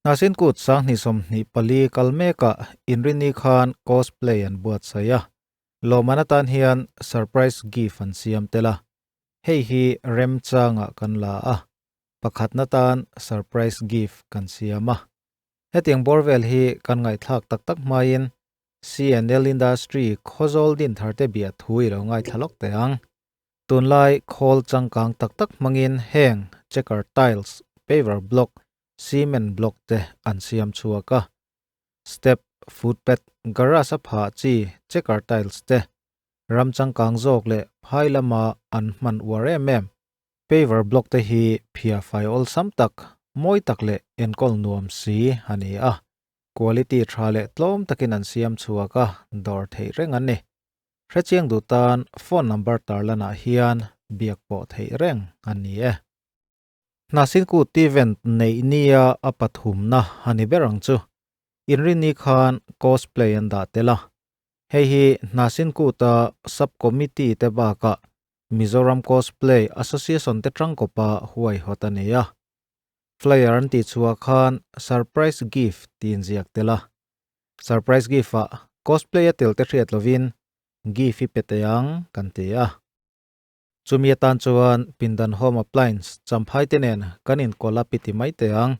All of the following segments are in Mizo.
Hnahsin kut 2024 kal mekah Inrinni khan cosplay an buatsaih a, lawmman atan hian surprise gift an siam tel a, hei hi remchangah kan la a, pakhatna tan surprise gift kan siam a. Hetiang bawr vel hi kan ngaihthlak tak tak hmain CNL Industry Khawzawl Dinthar te bia thu i lo ngaithla lawk teh ang. Tunlai khawl changkang tak tak hmangin heng checker tiles, paver block, cement block te an siam chhuak a. Step, footpath, garage a phah chi checker tiles te ram changkang zawk leh phai lama an hman uar em em. Paver block te hi phiah fai awlsam tak, mawi tak leh enkawl nuam si a ni a. Quality tha leh tlawm takin an siam chhuak a, dawr theih reng an ni. Hrechiang duh tan phone number tarlanah hian biak pawh theih reng a ni e. Hnahsin Kut event neih nia a pathumna a ni ber ang chu. Inrinni khan cosplay an dah tel a. Hei hi Hnahsin Kuta sub-committee te bakah Mizoram Cosplay Association te tangkawpa huaihawt a ni a. Flyer an tihchhuah khan surprise gift tiin ziak tel a. Surprise gift ah cosplay a tel te hriat lovin gift i pe teh ang kan ti a. Chumi atan chuan pindan home appliance champhai te nen kan inkawl a piti mai teh ang.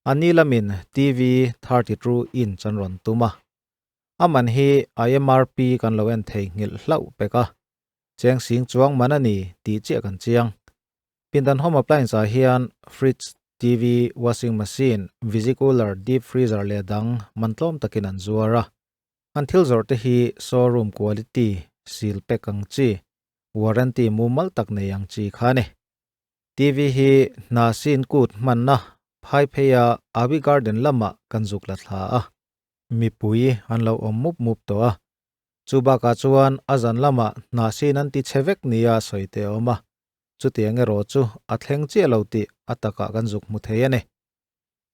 A ni lamin TV 32 inch an rawn tum a. A man hi a MRP kan lo en thei nghilh hlauh pek a. Cheng sing chuang man a ni tih chiah kan chiang. Pindan home appliance ah hian fridge, TV, washing machine, visi cooler, deep freezer leh dang man tlawm takin an zuar a. An thil zawrh te hi showroom quality, seal pack ang chi, warranty mumal tak nei ang chi kha a ni. TV hi hna sin kut hmanna phai pheia Abbey Garden lamah kan zuk la thla a. Mipui an lo awm mup mup tawh a. Chu bakah chuan a zan lamah hna sin an ti chhe vek nia sawi te a awm a. Chutiang erawh chu a thleng chiah lo tih a takah kan zuk hmu thei a ni.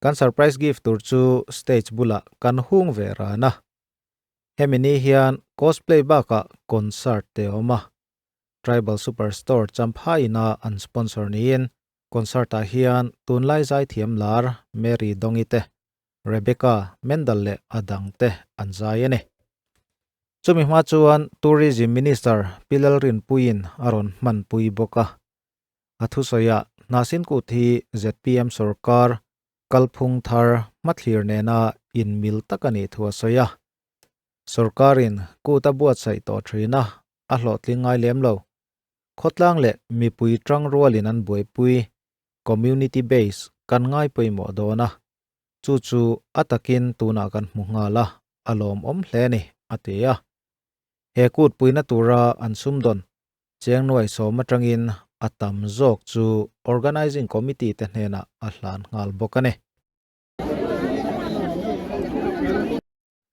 Kan surprise gift tur chu stage bulah kan hung ve ran a. Hemi ni hian cosplay bakah concert te a awm a. Tribal Superstore Champhai ina an sponsor niin concert ah hian tunlai zaithiam lar Mary Dongi te, Rebecca Mendal leh a dang te an zai a ni. Chumi hma chuan Tourism Minister Pi Lalrinpuiin a rawn hmanpui bawk a. A thusawiah Hnahsin Kut hi zpm sorkar kalphung thar hmathlir nena inmil tak a nih thu a sawi a. Sorkarin kut a buatsaih tawh thin a, a hlawhtling ngai lem lo. Khawtlang leh mipui tang rualin an buaipui, community base, kan ngai pawimawh dawn a. Chu chu a takin tunah kan hmu nghal a, a lawmawm hle a ni, a ti a. He kut puina tura an sumdawn cheng nuai sawm atangin a tam zawk chu Organising Committee te hnenah a hlan nghal bawk a ni.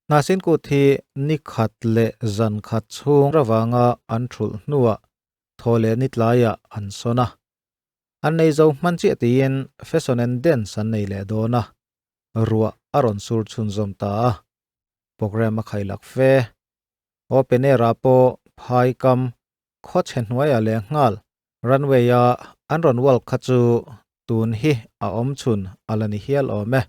Hnahsin kut hi ni khat leh zan khat chhung ravanga an thulh hnuah thaw leh ni tlaiah an sawn a. An nei zo hman chiah tiin fashion and dance an nei leh dawn a, ruah a rawn sur chhunzawm ta a, programme a khailak fe. Open air ah pawh phai kam khaw chhe hnuaiah leh nghal runway a an rawn walk kha chu tun hi a awm chhun a la ni hial awm e.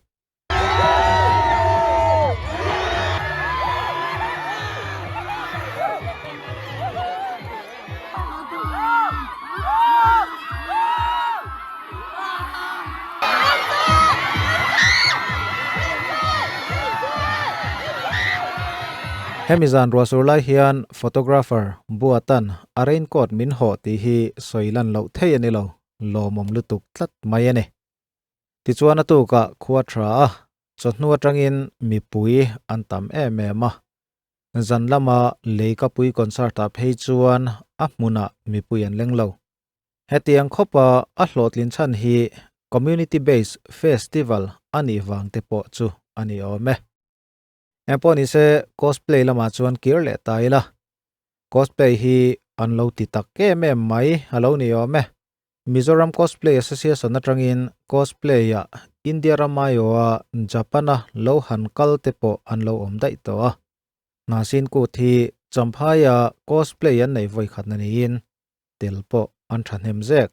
Hemi zan ruahsur lai hian photographer Buatan a raincoat min hawh tih hi sawi lan loh thei a ni lo, lawmawm lutuk tlat mai a ni. Tichuan a tukah khua tha a, chawhnu atangin mipui an tam em em a. Zan lama Leikapui concert ah phei chuan a hmunah mipui an leng lo. Hetiang khawpa a hlawhtlin chhan hi community based festival a nih vang te pawh chu a ni awm e. Engpawh nise cosplay lamah chuan kir leh ta ila. Cosplay hi an lo ti tak em em mai a lo ni awm e. Mizoram Cosplay Association atangin cosplay-ah India ram aiawha Japan-a lo han kal te pawh an lo awm daih tawh a. Hnahsin Kut hi Champhaia cosplay an neih vawikhatna niin tel pawh an thahnem zek.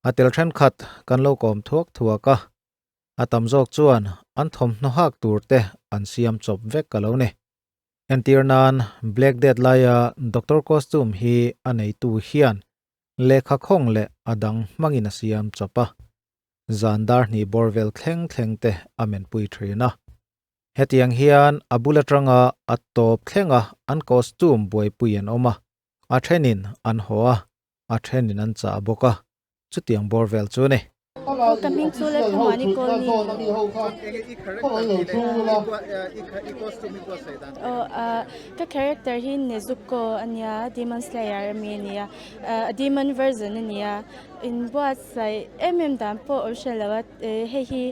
A tel thenkhat kan lo kawm thuak thuak a. A tam zawk chuan an thawmhnaw hak tur te an siam chawp vek a lo ni. Entir nan Black Death laia doctor costume hi a neitu hian lehkha khawng leh a dang hmangin a siam chawp a. Zan dar hnih bawr vel thleng thleng te a menpui thin a. Hetiang hian a bul atanga a tawp thlenga an costume buaipui an awm a, a thenin an haw a, a thenin an chah bawk a, chutiang bawr vel chu a ni. Ka hming chu Lalthamuani Kawlni. Ka character hi Nezuko a nia, Demon Slayer ami a nia, a demon version a nia. Inbuatsaih em em dan pawh awm hran lo a, hei hi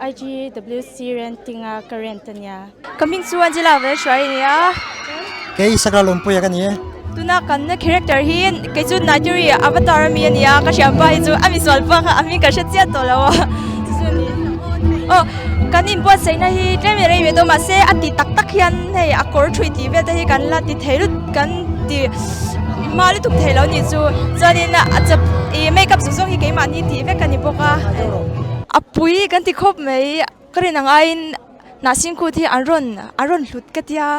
IGWC renting a ka rent a nia. Ka hming chu Angela Velhruai a nia. Kei Sakra Lawmpuia ka ni e. Tuna kan character hi kei chu Nightary Avatar ami a nia, ka hriatpa hi chu a misual pa kha a hming ka hre chiah tawh lo a, chu chu a ni. Aw kan inbuatsaihna hi tlem in rei ve dawn mahse a ti tak tak hian hei a kawr thui tih vel te hi kan la ti thei lut kan ti hma lutuk thei lo nih chu chuanin a chap ih makeup zawng zawng hi keimahni tih vek a ni bawk a a pui kan ti khawp mai ka rin ang aiin hnahsing kut hi an rawn an rawn hlut ka tia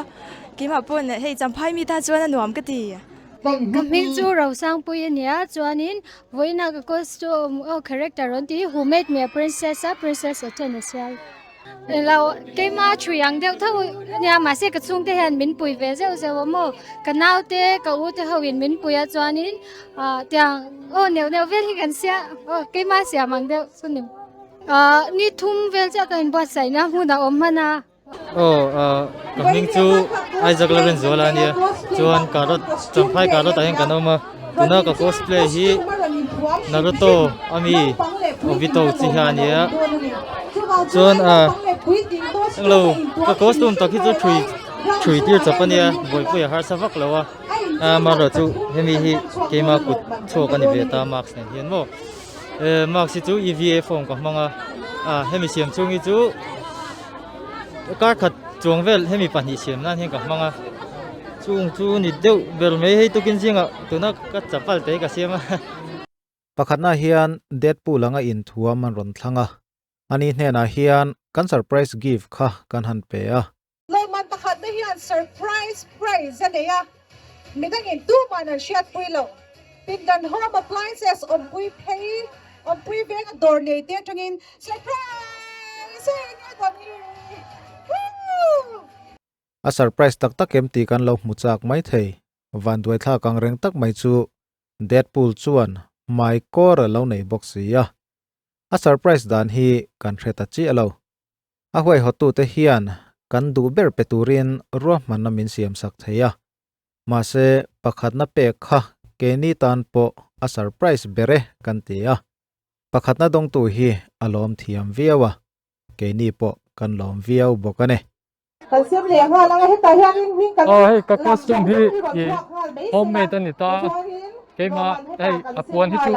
keimah pawn hei champhai mi tan chuan a nuam ka ti. Ka hming chu Rosangpui a nia chuanin vawiina ka costume aw character rawn tih hi who made me a princess a princess aw chuan a sial. Englo keima thui ang deuh tho ania mahse ka chhungte hian min pui ve zeuh zeuh a maw ka naute ka u te ho in min pui a chuanin ah tiang aw neuh neuh vel hi kan sia aw keima siam ang deuh chu ni ah ni thum vel chiah ka inbuatsaih na hmun a awm hman a. Aw ah ka hming chu Isaac Lalrinzuala ania chuan carrot champhai carrot ah hian kan awm a tuna ka cosplay hi Naruto ami Obito chi hi a nia chuan ah englo ka costume tak hi chu thui thui tir chawp ania buaipui a harsa vak lo a amaherawh chu hemi hi keima kut chhuak a ni ve ta mask nen hian maw eh mask hi chu EVA form ka hmang a ah hemi siam chhung hi chu kar khat chuang vel hemi pahnih siam nan hian ka hmang a chung chu ni deuh ber mai hei tukin zingah tuna ka chapal te hi ka siam a. Pakhatna hian Deadpool anga inthuam an rawn thlang a, ani hnenah hian kan surprise gift kha kan han pe a. Lawmman pakhatna hian surprise prize a nei a, midangin tuman an hriatpui lo. Pindan Home Appliances awmpui phei, awmpui venga dawr nei te atangin surprise a eng nge dawn hi? Woo! A surprise tak tak em tih kan lo hmu chak mai thei. Vanduaithlak ang reng tak mai chu Deadpool chuan hmai kawr a lo nei bawk si a. A surprise dan hi kan hre ta chiah lo. A huaihawttute hian kan duh ber pe turin ruahmanna min siamsak thei a. Mahse, pakhatna pek kha keini tan pawh a surprise ber e kan ti a. Pakhatna dawngtu hi a lawm thiam viau a, keini pawh kan lawm viau bawk a ni. Kan siam leh nghal ang a, hetah hianin hming kan Aw hei ka costume hi i homemade a ni ta a, keimah hei a puan hi chu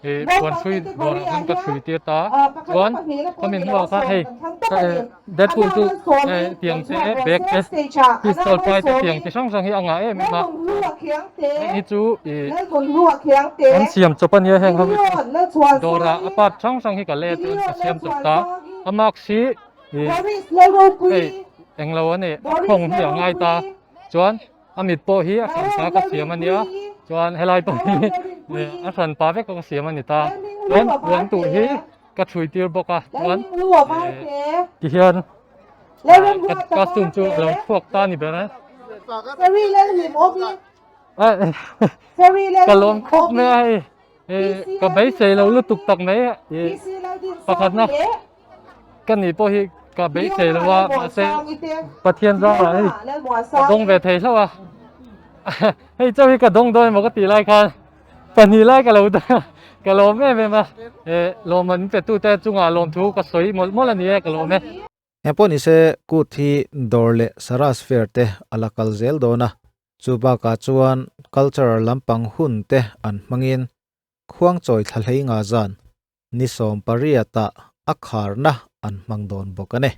i puan hrui dawrah khan ka hrui tir ta a, chuan khami hnuah khan hei Deadpool chu tiang te bag te pistol pai te tiang chi hrang hrang hi a ngah em em a, heng hi chu i an siam chawp a nia heng ho hi chu dawrah a part hrang hrang hi ka let chuan ka siam chawp ta a, mask hi. Hei englo a ni a khawng hi a ngai ta chuan a mit pawh hi a hran pa ka siam a nia chuan helai pawh hi a hran pa vek ka siam a ni ta chuan puan tuh hi ka thui tir bawk a chuan tihian ka costume chu a lo chhuak ta a ni ber e. Ka lawm khawp mai a hei ka beisei lo lutuk tak mai pakhatna. Ka ni pawh hi ka beisei lo a mahse Pathian zarah hei ka dawng ve thei hlauh a hei chauh hi ka dawng dawn emaw ka tih lai khan pahnih lai ka lo ka lawm em em a eh lawmman min pe tute chungah lawmthu ka sawi mawlh mawlh a ni e ka lawm e. Engpawh nise kut hi dawr leh saras fair te a la kal zel dawn a, chu bakah chuan cultural lampang hun te an hmangin khuangchawi thla hlei nga zan ni 18 ah a kharna an hmang dawn bawk a ni.